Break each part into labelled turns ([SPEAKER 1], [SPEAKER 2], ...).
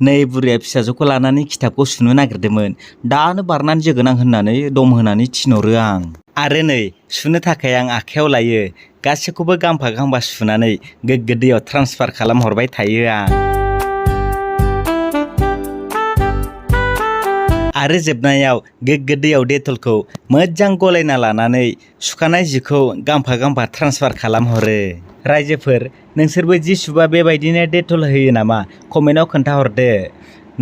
[SPEAKER 1] नै बुरैया फिसाजोखौ लानानै खिथाबखौ सुनो नागिरदोंमोन। दानो बारनानै जोगोनां होननानै दम होनानै थिनहरो आं। आरो नै सुनो थाखाय आं आखायाव लायो। गासैखौबो गांफा गांफा सुनानै गोग्गो दैयाव ट्रान्सफार खालामहरबाय थायो आं। आरो जोबनायाव गोग्गो दैयाव डेटलखौ मोजां गलायना लानानै सुखानाय जिखौ गांफा गांफा ट्रान्सफार खालामहरो। रायजोफोर नोंसोरबो जि सुबा बेबायदिनो डेटल होयो नामा? कमेन्टआव खोन्थाहरदो।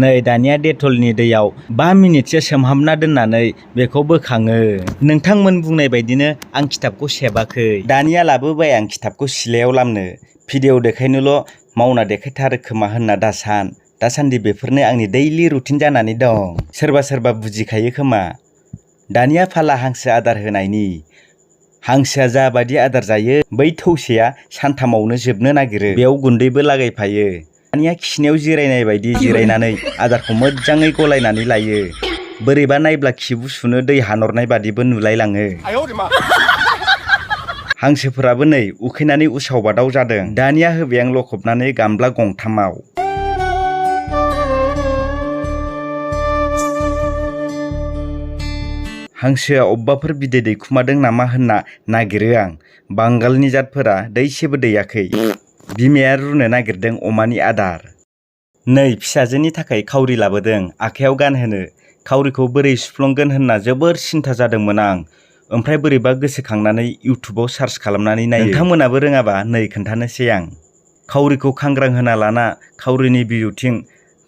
[SPEAKER 1] नै दानिया डेटलनि दैयाव 5 मिनिटसो सोमहाबना दोननानै बेखौ बोखाङो। नोंथांमोन बुंनाय बायदिनो आं खिथाबखौ सेबाखै। दानिया लाबोबाय आं खिथाबखौ सिलायाव लामनो। भिडिअ देखायनोल' मावना देखायथारो खोमा होनना दासान्दि बेफोरनो आंनि दैलि रुटिन जानानै दं। सोरबा सोरबा बुजिखायो खोमा। दानिया फाला हांसो आदार होनायनि। हांसोआ जाबादि आदार जायो बै थौसेया सानथामावनो जोबनो नागिरो। बेयाव गुन्दैबो लागायफायो। दानिया खिनायाव जिरायनाय बायदि जिरायनानै आदारखौ मोजाङै गलायनानै लायो। बोरैबा नायब्ला खिबु सुनो दै हानहरनाय बादिबो नुलायलाङो। हांसोफोराबो नै उखैनानै उसाव बादाव जादों। दानिया होबाय आं लखबनानै गामब्ला गंथामाव। हांसोआ अबेबाफोर बिदै दैखुमादों नामा होनना नागिरो आं। बांगालनि जातफोरा दैसेबो दैयाखै। बिमाया रुनो नागिरदों अमानि आदार। नै फिसाजोनि थाखाय खावरि लाबोदों आखाइयाव गानहोनो। खावरिखौ बोरै सुफ्लंगोन होनना जोबोर सिन्था जादोंमोन आं। ओमफ्राय बोरैबा गोसोखांनानै इउटुबाव सार्च खालामनानै नायो। नोंथांमोनाबो रोङाबा नै खोन्थानोसै आं। खावरिखौ खांग्रां होना लाना खावरिनि बिजौथिं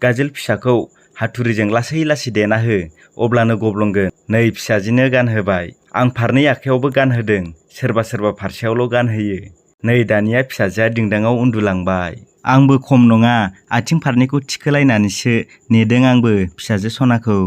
[SPEAKER 1] गाजोल फिसाखौ हाथुरिजों लासै लासै देना हो, अब्लानो गब्लंगोन। नै फिसाजोनो गानहोबाय। आं फारनै आखाइयावबो गानहोदों। सोरबा सोरबा फारसेयावल' गानहोयो। नै दानिया फिसाजोआ दिंदाङाव उन्दुलांबाय। आंबो खम नङा, आथिं फारनैखौ थिखोलायनानैसो नेदों आंबो फिसाजो सनाखौ।